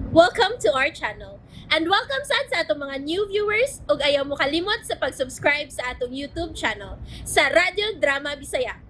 Welcome to our channel. And welcome sad sa atong mga new viewers ug ayaw mo kalimot sa pag-subscribe sa atong YouTube channel sa Radyo Drama Bisaya.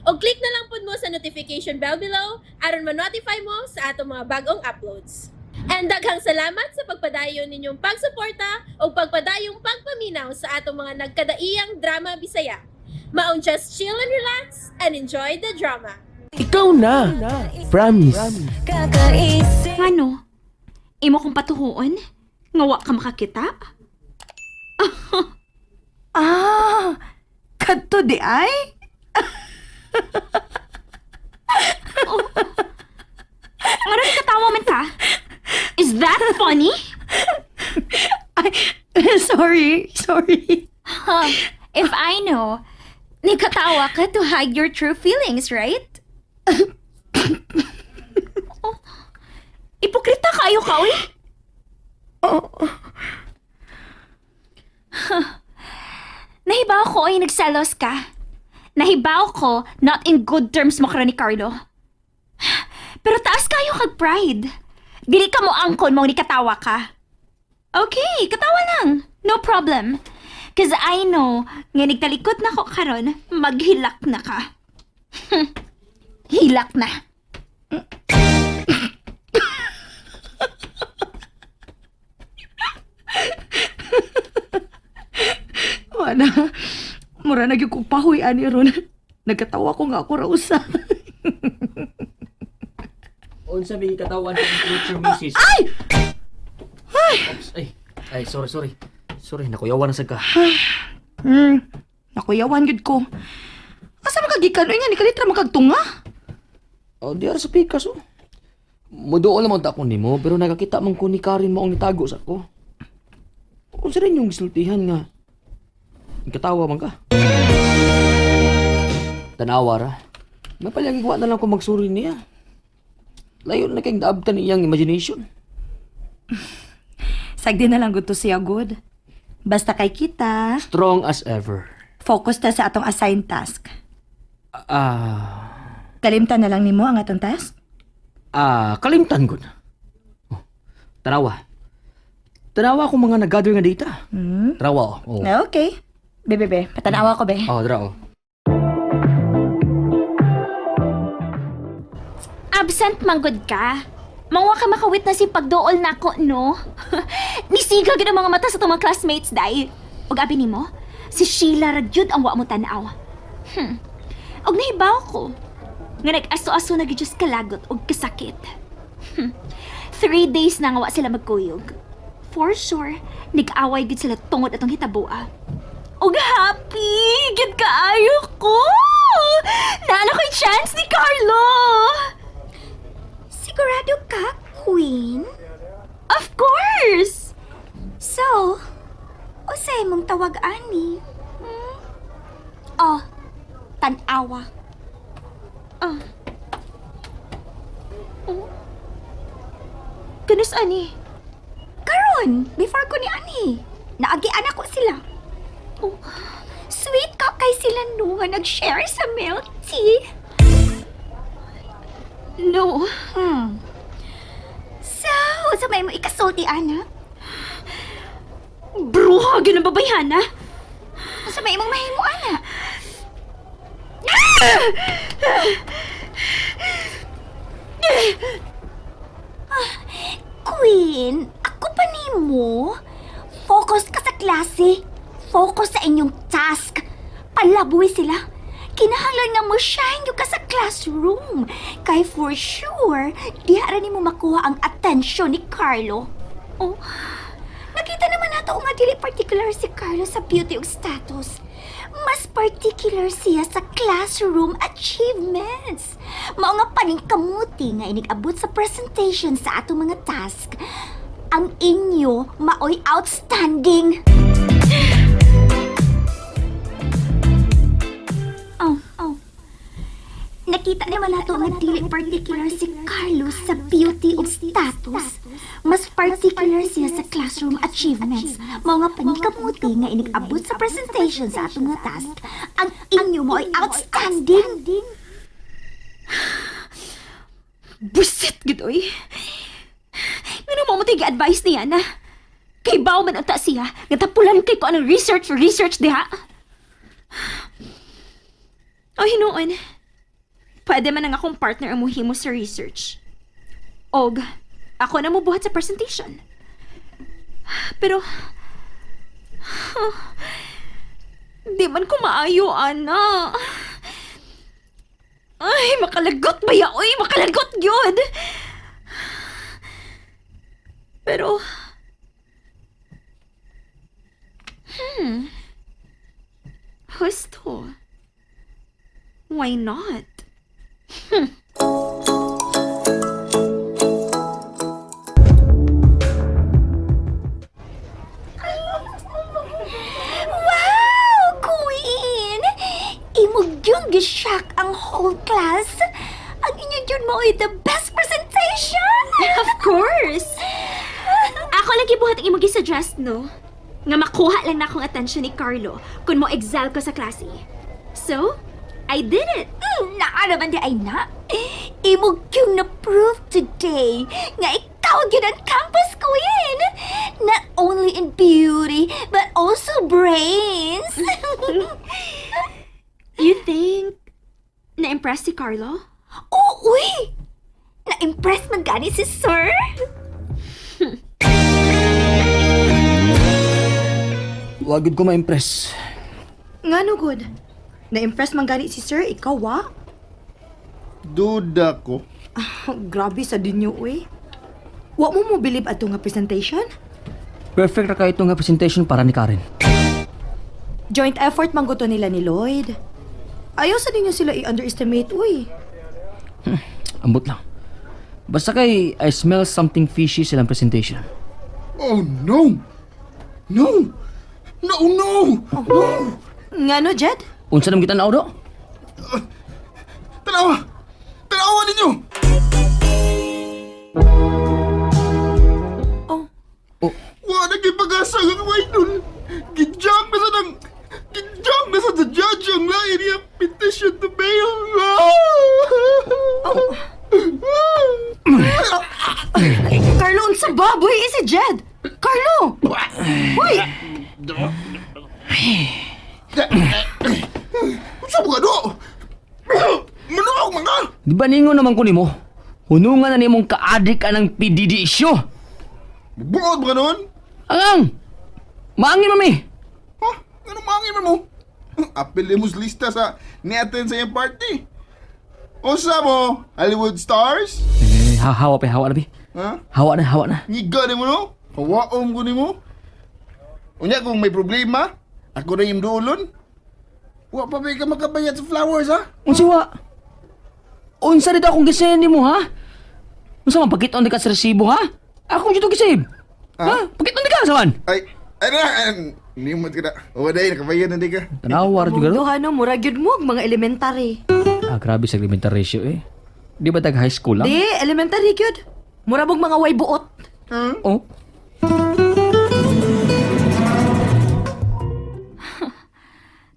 Og click na lang pud mo sa notification bell below aron ma-notify mo sa atong mga bagong uploads. And daghang salamat sa pagpadayon ninyong pagsuporta ug pagpadayong pagpaminaw sa atong mga nagkadaiyang drama Bisaya. Maong just chill and relax and enjoy the drama. Ikaw na. Promise. Ngano? Imo kong patuhuon? Nga wa ka makakita? Ah, kadto di ay? Ngano katawa man ka? Is that funny? Ay, sorry, sorry. Huh, if I know, nikatawa ka to hide your true feelings, right? Oh, ipokrita kayo ka, uy. Oh, Nahibaw ko ay nagselos ka. Nahibaw ko, not in good terms mo karon ni Carlo. Pero taas kayo kag pride. Dili ka mo angkon mong nikatawa ka. Okay, katawa lang. No problem. 'Cause I know, nga nagtalikod na ko karon, maghilak na ka. Hilak na. Wala. Mura na gyud kong pahuy ani ron. Nagkatawa ko nga ako ra usa. Unsa may katawan sa future missus? Ay! Oops, ay. Ay, sorry, sorry. Sorry, nakuyawan na sad ka. Nakuyawan gyud ko. Asa man ka gikan oy nga ni kalitra man kag tunga? Oh, di ara sa pikas oh. Muduol naman ta ko nimo, pero nakakita man ko ni Karen maong nitago sa ko. Unsa rin yung gisultihan nga katawa man ka? Tanawa ra. Mapalagi wa na lang ko magsuri niya. Layo na kayong daabtan iyang imagination. Sagdi na lang gud to siya good. Basta kay kita, Strong as ever. Focus ta sa atong assigned task. Ah, Kalimtan na lang nimo ang atong task? Ah, kalimtan ko na. Oh, tanawa. Tanawa akong mga nag-gather nga data. Tanawa, oh. Oh, Okay. Be, be, be. Patanawa ko, be. Oh, tara, oh. Absent manggod ka. Mangwa ka makawitness si pagdool nako, no? Nisiga gid ang mga mata sa itong mga classmates, day. Ug abi nimo, si Sheila ra gyud ang wa mo tan-aw. Og nahibaw ko nga nag-aso-aso na gyud siya sa kalagot og kasakit. 3 days na nga wa sila magkuyog. For sure, nag-away gyud sila tungod atong hitaboa. Og happy! Gid kaayo ko! Naana ko'y chance ni Carlo! Sigurado ka, Queen? Of course! So, usay mong tawag ani? Hmm? Oh, tanawa. Ah. Oh. Kanus ani? Karon, before ko ni ani, naagian ako sila. Oh. Sweet ka kay sila no nga nag-share sa milk tea. No. So, sa may mo ikasulti, ana? Bruha, ganun babayhana? Sa may imong mahimo, ana? Ah, Queen, ako pa nimo. Focus ka sa klase. Focus sa inyong task. Palabuy sila. Kinahanglan nga mo shine yung ka sa classroom. Kay for sure, diha ra nimo makuha ang attention ni Carlo. Oh. Nakita naman nato nga dili particular si Carlo sa beauty ug status. Mas particular siya sa classroom achievements. Mao nga paningkamuti nga inig-abot sa presentation sa atong mga task. Ang inyo maoy outstanding. Oh. Nakita naman nato nga dili particular si Carlos sa beauty ug status. Mas particular siya sa classroom achievements. Mao nga paningkamuti nga inig-abot sa presentation sa atong nga task. Ang inyo mo ay outstanding. Busit gid oy. Ngano mo Mao to'y gi-advise niya na. Kay baw man unta siya, nga tapulan kay ko anong research research diha. O hinuon, pwede man ang akong partner ang muhimo sa research. Og, ako na mubuhat sa presentation. Pero, di man ko maayo, ana. Ay, makalagot ba ya? Uy, makalagot yun! Pero, husto. Why not? Wow, Queen! Imo gyud gi-shock ang whole class. Ang inyo gyud mo the best presentation. Of course! Ako lang gibuhat ang imong gi-suggest, no? Nga makuha lang na akong attention ni Carlo kung mo excel ko sa klase. So, I did it! Naa naman di ay na. Imo gyud na prove today nga ikaw gyud ang campus queen. Not only in beauty, but also brains. You think na-impress si Carlo? Oh, uy! Na-impress man gani si sir? Wagod ko ma-impress. Ngano gud? Na-impress man gani si sir, ikaw wa? Duda ko. Grabe sa dinyo uy. Wa mo mo believe ato nga presentation? Perfect ra kay ito nga presentation para ni Karen. Joint effort man gud to nila ni Lloyd. Ayaw sa ninyo sila i-underestimate uy. Ambot lang. Basta kay I smell something fishy silang presentation. Oh no! No! No, no! No! Ngano, Jed? Unsa naman kita na do? Tanawa! Tanawa ninyo! Oh, Oh, Wa na gipag-asa ang idol! Gijang na sa nang... Gijang na sa the judge ang lain niya petition to bail! Oh. Carlo, unsa ba? Buhi eh si Jed! Carlo! Uy! Unsa mo ka do? Manuog man ka! Di ba ningon naman ko nimo? Hunungan na nimong kaadik anang PDD issue. Buot ba ka nun? Angang! Maangin mami! Ha? Anong mangin man mo? Apil mo sa lista sa ni-attend sa iyang party. Unsa mo? Hollywood stars? Eh, hawa pa, hawa na bi. Ha? Hawa na, hawa na. Ngiga ni mo no? Hawaom ko ni mo. Unya kung may problema, ako na yung duolon. Wa pa ba ka makabayad sa flowers ha? Unsa wa? Unsa dito akong gisend nimo ha? Unsa man pagkit-on di ka sa resibo ha? Ako dito gisave. Ha? Pagkit-on di ka sa man? Ay, ay na, ay, nimot ka na. O dahil, nakabayad na di ka. Tanawa ra jud Mong duha no, mura gyud mo og mga elementary. Ah, grabe sa elementary ratio eh. Di ba tag high school lang? Di, elementary gyud. Mura mog mga way buot. Oh.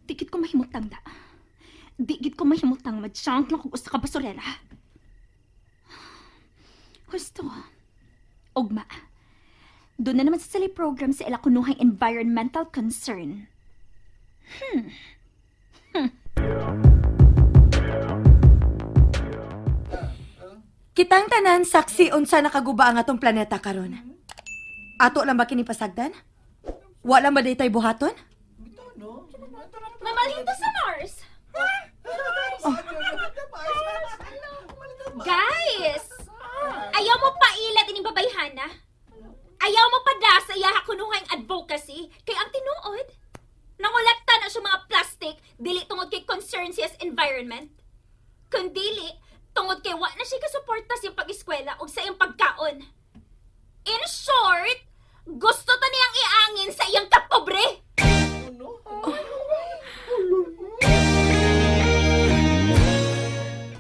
Di gid ko mahimutang da. Di gid ko mahimutang mag-junk lang kung usa ka basurera. Husto. Ugma. Doon na naman sa sila program sa ila kunuhang environmental concern. Kitang tanan saksi unsa nakaguba ang atong planeta karon. Ato lang ba kini pasagdan? Wala ba day tay buhaton? Mamalhin to sa Mars! Guys! Ayaw mo pailat ining babayhana? Ayaw mo pada sa iyaha kunuhang advocacy kay ang tinuod? Nangolekta na siya mga plastic dili tungod kay concern siya sa environment. Kundili tungod kay wa na siya kasuporta sa iyang pag-eskwela ug sa iyang pagkaon. In short, gusto ta niyang iangin sa iyang kapobre.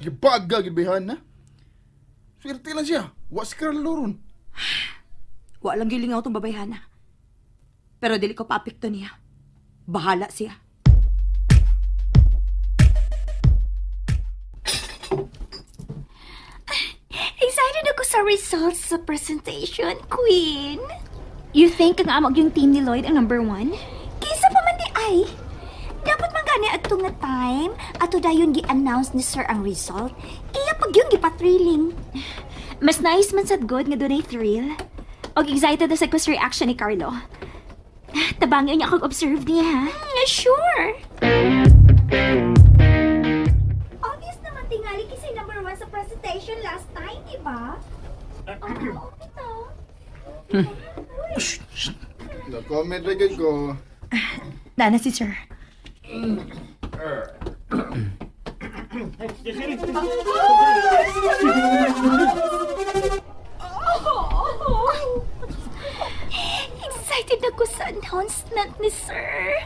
Gibaga, gibihan na. Swerte lang siya. Wa si Carlo ron. Wa lang gilingaw tong babayhana. Pero dili ko paapekto niya. Bahala siya. Excited ako sa sa results sa presentation, Queen. You think ang amo yung team ni Lloyd ang number one? Kinsa pa man diay. Dapat man gani adto nga time, ato dayon gi-announce ni sir ang result. Iya pag yung gipa-thrilling. Mas nice man sad good nga dunay thrill. Og excited na sad ko sa reaction ni Carlo. Tabangin niya akong observe niya, ha? Sure. Obvious naman tingali kasi number one sa presentation last time, di ba? Oo, ito. Na-comment lagi ko. Nana si sir. Excited ako sa announcement ni sir.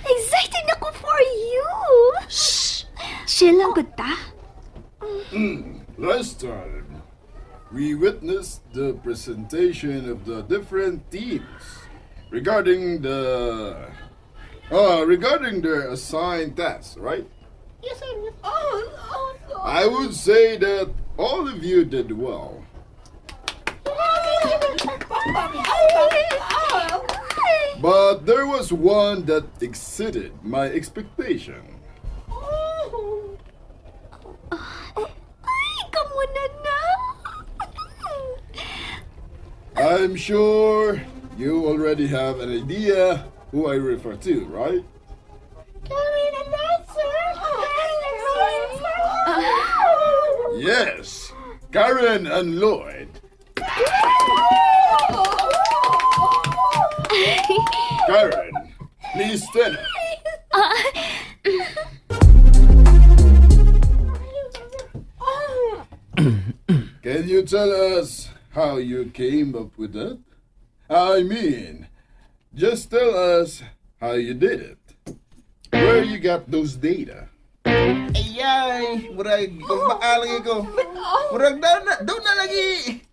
Excited ako for you. Shh! Chill lang gud ta. Last time, we witnessed the presentation of the different teams regarding their assigned tasks, right? Yes, sir. I would say that all of you did well. But there was one that exceeded my expectation. Ay, kamo na na. I'm sure you already have an idea who I refer to, right? Yes, Karen and Lloyd. Karen, please stand up. Can you tell us how you came up with that? I mean, just tell us how you did it. Where you got those data. Ayay, murag kumbaa lagi ko. Murag daw na, daw na lagi.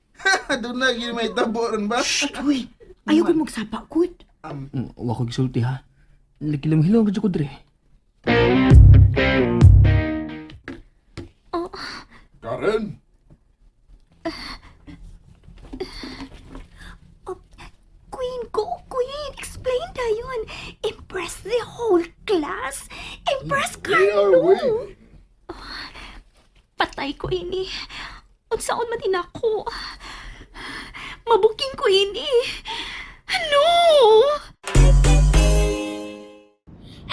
Daw na lagi may tabo ron ba? Uy, ayaw ko magsapa, good. Wa ko gisulti ha. Nagkilom-hilom ra jud ko dre. Karen? Oh, Queen, go, Queen. Explain dayon. Impress the whole class. Impress We are Carlo. waiting. Patay ko ini. Unsaon man din ako. Mabuking ko ini. No!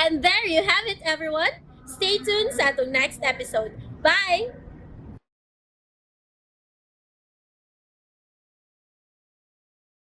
And there you have it, everyone. Stay tuned sa atong next episode. Bye!